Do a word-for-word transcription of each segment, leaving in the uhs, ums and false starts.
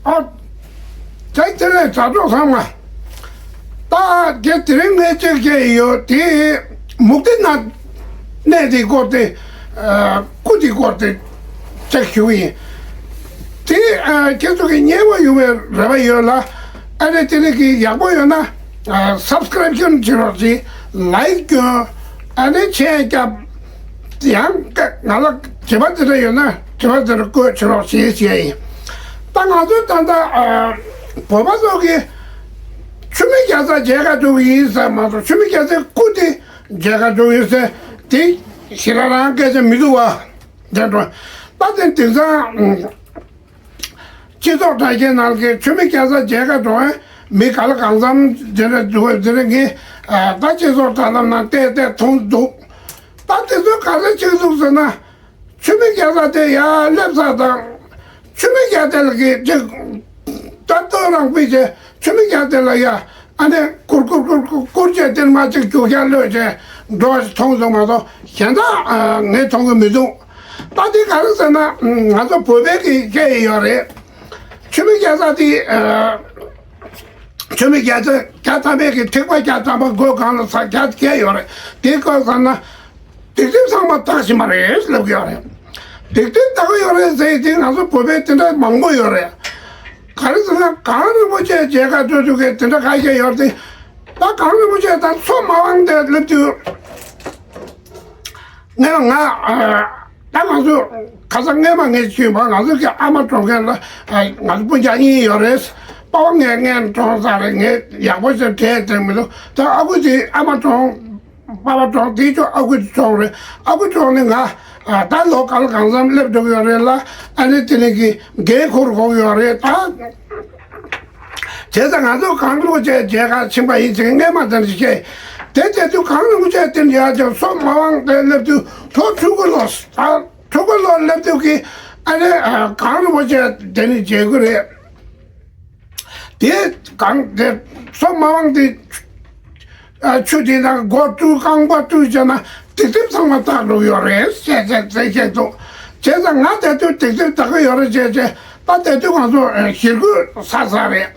ཨ། ད་དེ་ནས་དྲ་གྲོགས་ཚང་མ། ད་དེ་དེ་རིང་ངས་ཅིག་བཤད་ཡོད་དེ། མུ་གེ་ན་གནས་དེ་སྐོར་དེ། ཨ། སྐུ་དེ་སྐོར་དེ་ཅིག་ཞུ་གི་ཡིན། དེ། ཨ། ཁྱེད་ཚོ་གི་སྙན་པོ་ཡོང་བའི་རེ་བ་ཡོད་ལ། ཨ་ནི་དེ་ནས་གི་ཡག་པོ་ཡོད་ན། ཨ། སབ་སི་ཀ་རེབ་སྐྱོན་བྱེད་རོགས་གྱིས། ལའིཀ་སྐྱོན། ཨ་ནི་མཆན་བརྒྱབ། ཡང་ང་ལ་དྲི་བ་དེ་འདྲ་ཡོད་ན་དྲི་བ་དེ་འདྲ་བཀོད་བྱེད་རོགས་ཞེས་བཤད་ཡིན། ད་ང་ཚོ་ད་ལྟ་ཨ་བོད་པ་ཚོ་གིས་ཆུ་མིག་རྒྱལ་ས་མཇལ་ཁ་འགྲོ་གི་ཡིན་ཟེར་མ་གཏོགས། ཆུ་མིག་རྒྱལ་སའི་སྐུ་དེ་མཇལ་ཁ་འགྲོ་གི་ཡོད་ཟེར་དེ་ཞེ་དྲག་རང་སྐད་ཆ་མི་འདུག་བ། དེ་འགྲོ། ད་དེ་དེང་སང་སྤྱི་ཚོགས་དྲ་རྒྱའི་ནང་གི་ཆུ་མིག་རྒྱལ་ས་མཇལ་ཁ་འགྲོ་བའི་མི་ག་ལ་གང་འཚམ་དེ་འདྲ་འདུག་བས། དེ་འདྲ་ངས་ཨ་ད་སྤྱི་ཚོགས་དྲ་ལམ་ནང་བལྟས་བལྟས་མཐོང་འདུག་ད་དེ་ཚོས་ག་རེ་བྱེད་འདུག་ཟེར་ན། ཆུ་མིག་རྒྱལ་ས་དེ་ཡར་སླེབས་ས་དང་། ཆུ་མིག་རྒྱལ་དེ་ལ་གི་ཅིག་ད་ལྟོ་རང་པི་ཅེ་ཆུ་མིག་རྒྱལ་དེ་ལ་ཡ། ཨ་ནི་ཀུར་ཀུར་ཀུར་ཀུར་ཀུར་བྱས་དེར་མ་ཅིག་རྒྱུག་ཤར་གློད་བྱས་འགྲོ་བ་ཞིག་མཐོང་སོང་མ་གཏོགས། གཞན་དག་ཨ་ངས་མཐོང་གི་མི་འདུག་ད་དེ་ག་རེ་ཟེར་ན། ང་ཚོ་བོད་པའི་གི་སྐད་ཡིག་ཡོད་རེད། ཆུ་མིག་རྒྱལ་ས་དེ་ཨ། ཆུ་མིག་རྒྱལ་ས་བརྒྱ་ཐམ་པའི་གི་ཐིགས་པ་བརྒྱ་ཐམ་པ་སྒོ་སྒང་ལ་ས་བརྒྱ་བརྒྱད་ཡོད་རེད། དེ་སྐོར་ཟེར་ན། དེག་དེབ་ཚང་མ་བཏགས་ཕྱིན་པ་རེད་ལབ་ཀྱི་ཡོད་རེད། དེག་དེབ་བཏགས་ཀྱི་ཡོད་རེད་ཟེར་དེ་ང་ཚོ་བོད་པའི་དེ་འདྲ་མང་པོ་ཡོད་རེད། ག་རེ་ཟེར་ན་གངས་རིན་པོ་ཆེ་མཇལ་ཁ་འགྲོ་དུས་ཀྱི་དེ་འདྲ་ཁ་ཤས་ཡོད་རེད་དེ། ད་གངས་རིན་པོ་ཆེ་དང་མཚོ་མ་དབང་དེ་སླེབས་དུས། ངས་ང་ཨ་ད་ང་ཚོ་ཁ་སང་སྔས་མ་ངས་ཞུས་པ། ང་ཚོ་གི་ཨ་མ་གྲོངས་མཁན་ལ་ཨ་ང་ཚོ་སྤུན་ཀྱག་གཉིས་ཡོད་རེད། པ་ཕ་ངའི་སྔན་གྲོངས་ཚར་རེད། ངས་ཡག་པོ་ཞིག་དྲན་དྲན་མི་འདུག་ད་ཨ་ཁུ་དེ་ཨ་མ་གྲོངས། པ་ཕ་གྲོངས་དེའི་ཕྱོགས་ཨ་ཁུ་དེ་གྲོངས་རེད། ཨ་ཁུ་གྲོངས་ནས་ང་ཨ་ད་ལོ་གང་ལ་གང་འཚམ་སླེབས་འགྲོ་གི་ཡོད་རེད་ལ། ཨ་ནི་དེ་ནས་གི་འགན་འཁུར་དགོས་ཀྱི་ཡོད་རེད་ད། བྱས་ཙང་ང་ཚོ་གངས་རིན་པོ་ཆེ་མཇལ་ཁ་ཕྱིན་པ་ཡིན་ཟེར་སྔས་མ་དེ་འདྲ་བཤད། དེ་བྱས་དུས་གངས་རིན་པོ་ཆེ་དེ་འདྲ་ཡར་བྱས་མཚོ་མ་དབང་དེ་སླེབས་དུས་ལོ་དྲུག་དགུ་ལོ། ད་དྲུག་དགུ་ལོ་སླེབས་དུས་ཀྱི་ཨ་ནི་ཨ་གངས་རིན་པོ་ཆེ་དེ་ནི་མཇལ་གི་རེད། དེ་གངས་དེ་མཚོ་མ་དབང་དེ། ཨ་ཆུ་དེ་ནང་སྒོ་བཀྲུས་རྐང་པ་བཀྲུས་བྱས་ན་དེག་དེབ་ཚང་མ་བཏགས་འགྲོ་གི་ཡོད་རེད་ཟེར་ཟེར་ཟེར་བཤད་འདུག་བྱས་ཙང་ང་དེ་དུས་དེག་དེབ་བཏགས་ཀྱི་ཡོད་རེད་ཟེར་བྱས། ད་དེ་དུས་ང་ཚོ་ཨ་ཞེ་དགུ་ཚར་ཚར་རེད།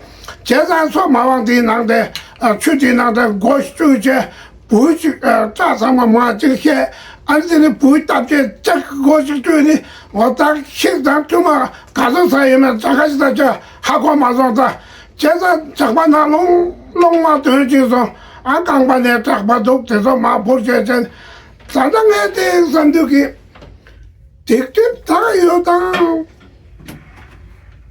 བྱས་ཙང་མཚོ་མ་དབང་དེའི་ནང་དེ་ཨ་ཆུ་དེའི་ནང་དེ་སྒོ་བཀྲུས་བྱས། བུ་ཅིག་ཨ་སྐྲ་ཚང་མ་མར་ཅིག་བཤད། ཨ་ནི་དེ་ནས་བུ་བཏབ་བྱས་ཅིག་སྒོ་ཅིག་བཀྲུས་ནས། འོ་ད་ཤིག་དང་ཐུ་མ་ག་ཚོད་ཚར་ཡོད་མེད་ཇ་ཁ་ཞིག་ད་ཆ་ཧ་གོ་མ་སོང་ད། བྱས་ཙང་ཇག་པ་ནང་སློང་སློང་མ་དོན་ཅིག་སོང་། ཨ་རྐང་པ་ནས་དྲེག་པ་འདུག་དེ་ཚོ་མར་བོར་བྱས་བྱས། ད་ལྟ་ངས་དེ་བསམ་དུས་ཀྱི་དེག་དེབ་བཏགས་ཡོད་དང་།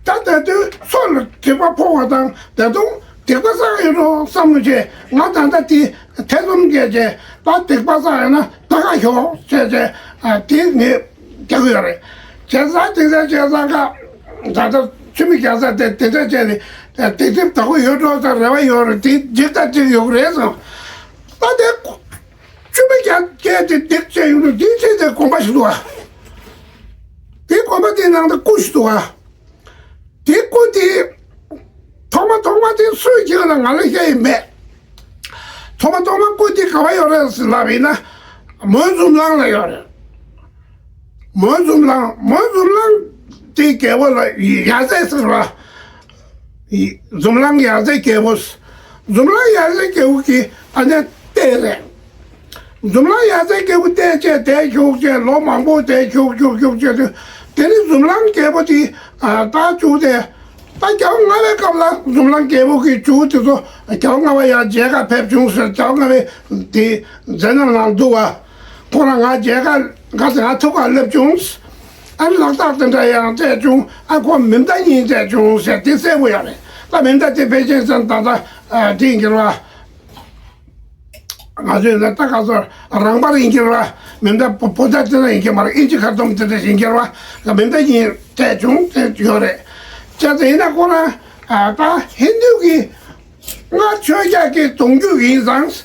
ད་ལྟ་དུས་མཚོ་ལ་དྲེག་པ་ཕོག་པ་དང་ད་དུང་སྡིག་པ་བསགས་ཡོད་འགྲོ་བསམ་བློ་བྱས། ང་ད་ལྟ་དེ་ཐེ་ཚོམ་སྐྱེས་བྱས། ད་སྡིག་པ་བསགས་ཡོད་ན་ད་ག་ཤོག་བྱས་བྱས། ཨ་དེ་ངས་རྒྱག་གི་ཡོད་རེད། བྱས་ཙང་དེ་འདྲ་བྱས་ཙང་ཀ་ད་ལྟ་ཆུ་མིག་རྒྱལ་ས་དེ་དེ་འདྲ་བྱས་ནས་དེག་དེབ་བཏགས་ཀྱི་ཡོད་འགྲོ་ཟེར་རེ་བ་ཡོད་རེད། དེ་འགྲིག་དང་འགྲིག་ཡོད་རེད་བསམ། ད་དེ་ཆུ་མིག་རྒྱལ་དེ་སྡིག་བྱས་ཡོད་འགྲོ། དེའི་ཆེད་དེ་དགོན་པ་ཞིག་འདུག་ཨ། དེ་དགོན་པ་དེའི་ནང་དུ་སྐུ་ཞིག་འདུག་ཨ། དེ་སྐུ་དེ་ཐོག་མ་ཐོག་མ་དེ་སུས་བྱིན་ལ་ང་ལ་བཤད་ཡི་མེད། ཐོག་མ་ཐོག་མ་སྐུ་དེ་ག་པར་ཡོད་རེད་ལབ་ཡིན་ན། མོན་འཛོམས་གླིང་ལ་ཡོད་རེད། མོན་འཛོམས་གླིང་། མོན་འཛོམས་གླིང་དེའི་རྒྱལ་པོ་ལ་ཡ་ཟེར་ཟེར་བ། འཛོམས་གླིང་ཡ་ཟེར་རྒྱལ་པོ། འཛོམས་གླིང་ཡ་ཟེར་རྒྱལ་པོ་གི་ཨ་ནེ་བལྟས་རེད། འཛོམས་གླིང་ཡ་ཟེར་རྒྱལ་པོ་བལྟས་བྱས་བསྡད་བཞུགས་བྱས་ལོ་མང་པོ་བསྡད་བཞུགས་བཞུགས་བཞུགས་བྱས་དུས། དེ་ནི་འཛོམས་གླིང་རྒྱལ་པོ་དེ་ཨ་ད་བཅུག་སྟེ། ད་རྒྱལ་པོ་ལྔ་པའི་སྐབས་ལ་འཛོམས་གླིང་རྒྱལ་པོ་གི་བྱུག་དེ་ཚོ་རྒྱལ་པོ་ལྔ་པ་ཡར་མཇལ་ཁ་ཕེབས་བྱུང་ཟེར། རྒྱལ་པོ་ལྔ་པའི་དེ་མཛད་རྣམ་ནང་འདུག་བ། ཁོ་རང་ང་མཇལ་ཁ་ག་ཚོད་ང་ཐུགས་ཁར་སླེབས་བྱུང་། ཨ་ནི་ལག་རྟགས་དེ་འདྲ་ཡང་སྤྲད་བྱུང་། ཨ་ཁོ་མེ་མདའ་གཉིས་སྤྲད་བྱུང་ཟེར་དེ་གསལ་པོ་ཡོད་རེད། ད་མེ་མདའ་དེ་ཕལ་ཆེར་ཙམ་ད་ལྟ་ཨ་དེ་ཡིན་གྱི་རེད་བ། ང་ཚོས་ལ་ད་ག་ཚོད་རང་འབར་ཡིན་གྱི་རེད་བ། མེ་མདའ་པོ་པོ་ཏ་དེ་འདྲ་ཡིན་གྱི་མ་རེད། ཨིན་ཇི་ཁ་ཏོམ་དེ་འདྲ་ཡིན་གྱི་རེད་བ། མེ་མདའ་གཉིས་སྤྲད་བྱུང་དེ་ཡོད་རེད། བྱས་ཙང་ཡིན་ན་ཁོ་རང་ཨ་ད་ཧིན་དུ་གི་སྔར་ཆོས་རྒྱལ་གྱི་གདུང་རྒྱུད་ཡིན་ཙང་།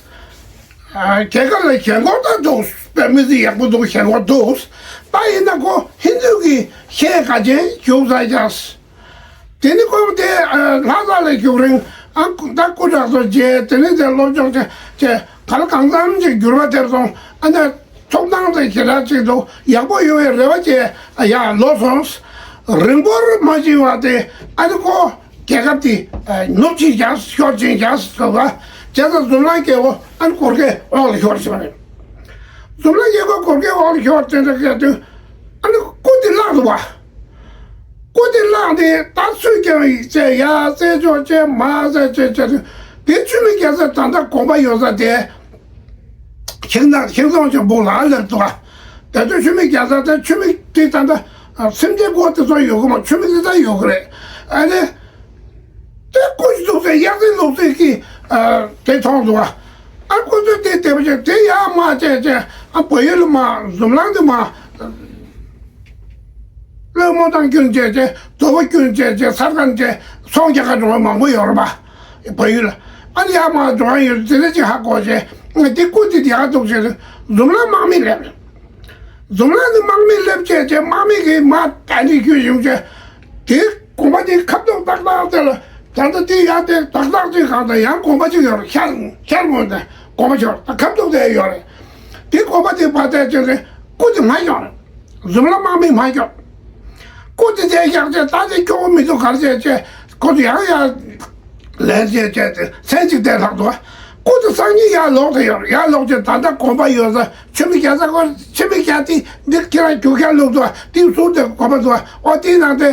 ཨ་རྒྱ་གར་ལ་ཞེན་ཁོག་ད་འདུག་དཔེ་མི་སྲིད་ཡག་པོ་འདུག་ཞེན་ཁོག་འདུག་ད་ཡིན་ན་ཁོ་ཧིན་དུ་གི་ཤེས་དགའ་ཅན་བཞུགས་ས་ཡ། དེ་ནི་ཁོ་དེ་ཨ་ལྷ་ས་ལ་བཞུགས་རིང་ཨ་ད་སྐུ་དྲག་ཚོ་མཇལ། དེ་ནི་དེ་སློབ་སྦྱོང་བྱས་བྱས་ག་ལ་གང་འཚམ་ཅིག་འགྱུར་བ་ཐེབས་སོང་། ཨ་ནི་ཐོབ་ཐང་དེ་ཞེ་དྲག་ཅིག་འདུག་ཡག་པོ་ཡོང་བའི་རེ་བ་བྱས་ཨ་ཡར་ལོག་སོང་། རིང་པོར་མ་ཕྱིན་པ་དེ་ཨ་ནི་ཁོ་རྒྱལ་ཁབ་དེ་ནུབ་ཕྱིན་བཞག་ཤོར་ཕྱིན་བཞག་ཟེར་བ། བྱས་ཙང་འཛམ་གླིང་རྒྱལ་པོ་ཨ་ནི་གོར་ཁའི་འོག་ལ་ཤོར་ཕྱིན་པ་རེད། འཛམ་གླིང་རྒྱལ་པོ་གོར་ཁའི་འོག་ལ་ཤོར་ཕྱིན་ཟེར་དུས་ཨ་ནི་སྐུ་དེ་བརླག་འདུག་བ། སྐུ་དེ་བརླག་ནས་ད་སུས་ཀྱང་བྱས་ཡ་རྩད་གཅོད་བྱས་མ་རྩད་གཅོད་བྱས་དུས་དེ་ཆུ་མིག་རྒྱལ་ས་ད་ལྟ་དགོན་པ་ཡོད་ས་དེ། ཤིང་ནགས་ཤིང་སྡོང་ཆེན་པོ་ལ་སླེབས་འདུག་ག་དེ་ཚོ་ཆུ་མིག་རྒྱལ་ས་དེ་ཆུ་མིག་དེ་ད་ལྟ་སེམས་ཅན་སྐོར་དེ་ཚོ་ཡོད་གི་མ། ཆུ་མིག་དེ་ད་ཡོད་གི་རེད། ཨ་ནི་དེ་སྐུ་ཞིག་འདུག་ཟེར་གཡག་རྫི་ལུག་རྫི་གིས་དེ་མཐོང་འདུག་ག་ཨ་ཁོ་ཚོས་དེ་དེ་བ་ཅན་དེ་ཡར་མར་བྱས་བྱས་ཨ་བལ་ཡུལ་ལ་མར་འཛམ་གླིང་དུ་མར། ལྷོ་མོ་དང་ཀུན་བྱས་བྱས་དོ་པོ་ཀུན་བྱས་བྱས་སར་ཁན་བྱས་ཚོང་རྒྱག་ག་འགྲོ་བ་མང་པོ་ཡོད་རེད་པ། བལ་ཡུལ་ལ་ཨ་ནི་ཡར་མར་འགྲོ་བ་ཡོད་དེ་འདྲ་ཅིག་ཧ་གོ་བྱས་དེ་སྐུ་དེ་ཡག་འདུག་བྱས་འཛམ་གླིང་དམག་མི་སླེབས། འཛམ་གླིང་དུ་དམག་མི་སླེབས་བྱས་བྱས་དམག་མི་གིས་མར་གདན་འདྲེན་རྒྱུ་བྱུང་བྱས་དེ་དགོན་པ་དེ་ཁ་ཐུག་ཏག་ཏག་དེ་ལ་ད་ལྟ་དེ་ཡར་དེ་ཏག་ཏག་ཅིག་གང་ལྟར་ཡང་དགོན་པ་ཅིག་ཡོད་རེད། ཤར་ཤར་ངོས་དེ་དགོན་པ་ཅིག་ཡོད་རེད། ད་ཁ་ཐུག་དེ་ཡོད་རེད། དེ་དགོན་པ་དེ་བར་དེ་བྱས་ཏེ་སྐུ་དེ་མར་བཞག་རེད། འཛམ་གླིང་དམག་མིས་མར་བཞག་སྐུ་དེ་དེ་བཞག་བྱས་ད་དེ་སྐྱོ་བོ་མི་འདུག་ག་རེ་བྱས་བྱས་ཁོ་ཚོ་ཡང་ཡར་ལན་བྱས་བྱས་ཏེ་མཚན་གཅིག་དེ་ལྷག་འདུག་སྐུ་དེ་སང་ཉིན་ཡར་ལོག་དེ་ཡོད་རེད། ཡར་ལོག་བྱས་ད་ལྟ་དགོན་པ་ཡོད་ས་ཆུ་མིག་རྒྱལ་ས་ཁོ་ཆུ་མིག་རྒྱལ་དེ་འདི་ཁྱེད་རང་རྒྱུག་ཤར་ལུག་འདུག་དེ་ཟུར་དེ་དགོན་པ་འདུག་ཨོ་དེའི་ནང་དེ་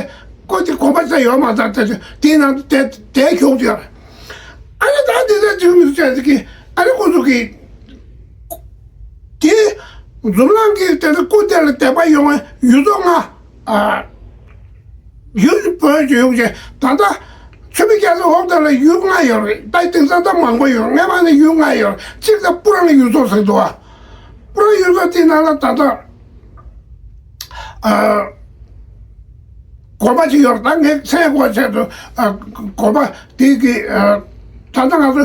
སྐུ་དེ་དགོན་པ་ས་ཡོད་མ་ད་དེ་དེའི་ནང་དེ་དེ་ཁྱུག་དེ་ཡོད་རེད། ཨ་ནི་ད་འདི་ལྟར་བྱུང་མི་བྱས་ཀྱི་ཨ་ནི་ཁོ་ཚོ་གིས་དེ་འཛམ་གླིང་གི་དེ་ཚོ་སྐུ་དེ་ལ་དད་པ་ཡོང་བའི་ཡུལ་ཚོ་ལྔ། ཨ་ཡུལ་བོད་ཀྱི་ཡུལ་གྱི་ད་ལྟ་ཆུ་མིག་རྒྱལ་ས་འོག་དེ་ལ་ཡུལ་ལྔ་ཡོད་རེད། ད་དེང་སང་ད་མང་པོ་ཡོད། སྔས་མ་ནས་ཡུལ་ལྔ་ཡོད་རེད། གཅིག་ད་སྤུ་རང་ཡུལ་ཚོ་ཟེར་འདུག་ཨ་སྤུ་རང་ཡུལ་ཚོ་དེ་ནང་ལ་ད་ལྟ། ཨ། དགོན་པ་ཅིག་ཡོད་རེད། ད་ངས་མཚན་གོ་ཆེད་དུ་ཨ་དགོན་པ་དེ་གི་ཨ་ད་ལྟ་ང་ཚོ་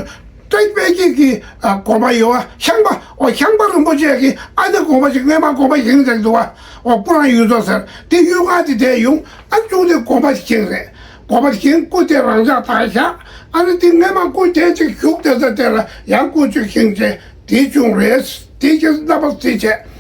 ཏྲེ་པེ་ཀི་གི་ཨ་དགོན་པ་ཡོད་པ་ཤངས་པ། ཨོ་ཤངས་པ་རིན་པོ་ཆེ་གི་ཨ་ནི་དགོན་པ་ཅིག་སྔས་མ་དགོན་པ་བཞེངས་བཞག་འདུག་པ། ཨོ་སྤུ་རང་ཡུལ་ཚོ་ཟེར་དེ་ཡུལ་ལྔ་དེ་དེ་ཡོང་ཨ་ཅུང་དེ་དགོན་པ་ཅིག་བཞེངས་རེད། དགོན་པ་བཞེངས་སྐུ་དེ་རང་འཇགས་དག་བཞག་ཨ་ནི་དེ་སྔས་མ་སྐུ་དེ་ཅིག་བཞུགས་བསྡད་ས་དེ་ལ་ཡང་སྐུ་ཅིག་བཞེངས་བྱས། དེ་བྱུང་རེད། དེ་ཁྱེད་རྣམ་པ་གཟིགས་བྱས།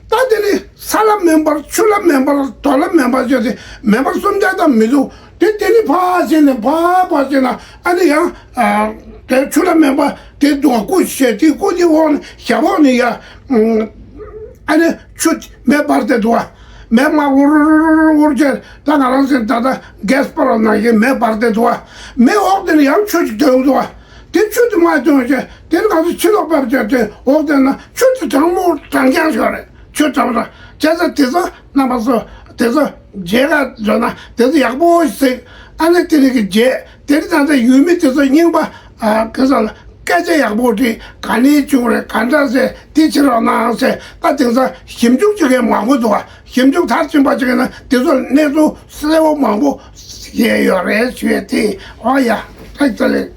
ད་དེ་ནི་ས་ལ་མེ་འབར་ཆུ་ལ་མེ་འབར་རྡོ་ལ་མེ་འབར་བྱས་ཏེ་མེ་འབར་གསུམ་ཆར་དང་མི་འདུག་དེ་དེ་ནི་ཕར་ཕྱིན་ནས་ཕར་ཕར་ཕྱིན་ན་ཨ་ནི་ཡང་ཨ་དེ་ཆུ་ལ་མེ་འབར་དེ་འདུག་སྐུ་བྱས་དེ་སྐུ་དེ་འོག་ནས་ཞབས་འོག་ནས་ཡ་ཨ་ནི་ཆུ་མེ་འབར་ཏེ་འདུག་བ། མེ་དམར་འུར་འུར་འུར་བྱས་ད་ང་རང་ཚོའི་ད་ལྟ་གེ་སི་པར་ནང་བཞིན་མེ་འབར་ཏེ་འདུག་བ། མེ་འོག་དེ་ནས་ཡང་ཆུ་ཅིག་ཐོན་འདུག་བ། དེ་ཆུ་དེ་མར་ཐོན་བྱས་དེ་ནས་ང་ཚོ་ཕྱི་ལོགས་ཕེབས་བྱས་དེ་འོག་དེ་ན་ཆུ་དེ་གྲང་མོ་གྲང་རྐྱང་ཞིག་རེད། ཆུ་གྲང་ར་བྱས་ཙང་དེ་ཚོ་རྣམ་པ་ཚོ་དེ་ཚོ་མཇལ་ག་འགྲོ་ན་དེ་ཚོ་ཡག་པོ་ཞིག་ཨ་ནི་དེ་རིགས་ཀྱི་མཇལ་དེ་རིགས་ད་ལྟ་ཡུལ་མི་དེ་ཚོ་རྙིང་པ་ཨ་ག་ས་ལ་སྐད་ཆ་ཡག་པོ་དྲིས་ག་ནས་བྱུང་རེད་ག་འདྲ་ཟེར་དེ་བྱེད་རོགས་གནང་ཟེར་ད་དེང་སང་ཞིབ་འཇུག་བྱེད་མཁན་མང་པོ་འདུག་བ། ཞིབ་འཇུག་མཐར་ཕྱིན་པ་ཅིག་ཡིན་ན་དེ་ཚོ་གནས་ཚུལ་གསལ་བོ་མང་པོ་ཤེས་ཡོད་རེད་ཞུ་ཡས་དེ་ཨོ་ཡ་ཐུགས་རྗེ་ཆེ།